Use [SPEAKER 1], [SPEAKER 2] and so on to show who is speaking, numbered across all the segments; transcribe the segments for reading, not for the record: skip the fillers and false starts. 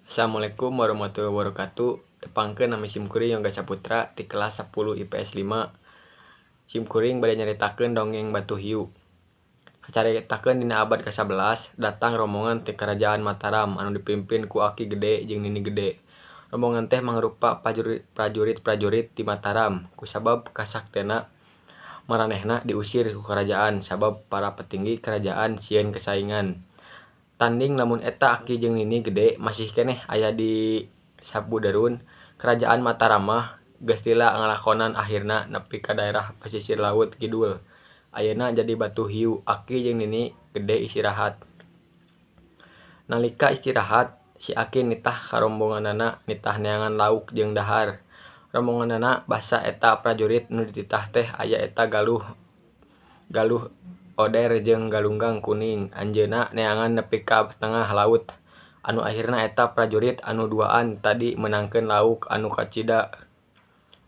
[SPEAKER 1] Assalamualaikum warahmatullahi wabarakatuh. Tepangkeun nami simkuring Yoga Saputra ti kelas 10 IPS 5. Simkuring bade nyaritakeun dongeng Batu Hiu. Kacaritakeun dina abad ka-11 datang rombongan ti Karajaan Mataram anu dipimpin ku Aki Gede jeung Nini Gede. Rombongan teh mangrupa prajurit-prajurit ti Mataram. Kusabab kasaktena maranehna diusir ku karajaan sabab para petinggi kerajaan sieun kasaingan. Tanding lamun eta Aki jeung Nini Gede masih keneh aya di sabudereun Kerajaan Mataram mah geus lila ngalakonan akhirna nepi ka daerah pesisir laut kidul. Ayeuna jadi Batu Hiu. Aki jeung Nini Gede istirahat. Nalika istirahat si Aki nitah ka rombonganana nitah neangan lauk jeung dahar. Rombonganana basa eta prajurit nu dititah teh aya eta galuh galuh oder jeung galunggang kuning. Anjeunna neangan nepi ka tengah laut anu akhirna eta prajurit anu duaan tadi meunangkeun lauk anu kacida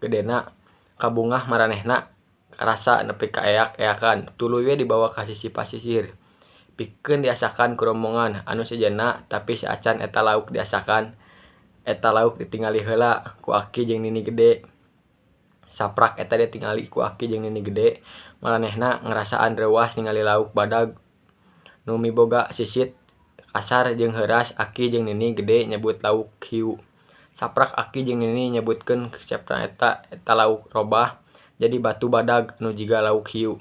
[SPEAKER 1] gedena. Kabungah maranehna karasa nepi ka eak-eakan tuluy we dibawa ka sisi pasisir pikeun diasakan ku rombongan anu sejenna, tapi saacan eta lauk diasakan eta lauk ditingali heula ku Aki jeung Nini Gede. Saprak eta ditingali ku Aki jeung Nini Gede, maranehna ngarasaan reuwas ningali lauk badag nu miboga sisit kasar jeung heuras. Aki jeung Nini Gede nyebut lauk hiu. Saprak Aki jeung Nini nyebutkeun resepna eta eta lauk robah jadi batu badag nu jiga lauk hiu.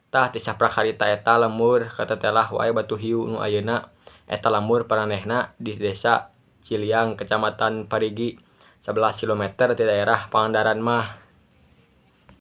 [SPEAKER 1] Tah, ti saprak harita eta lembur katetelah wae Batu Hiu nu ayeuna eta lembur paranehna di Desa Ciliang, Kecamatan Parigi, 11 kilometer ti daerah Pangandaran mah.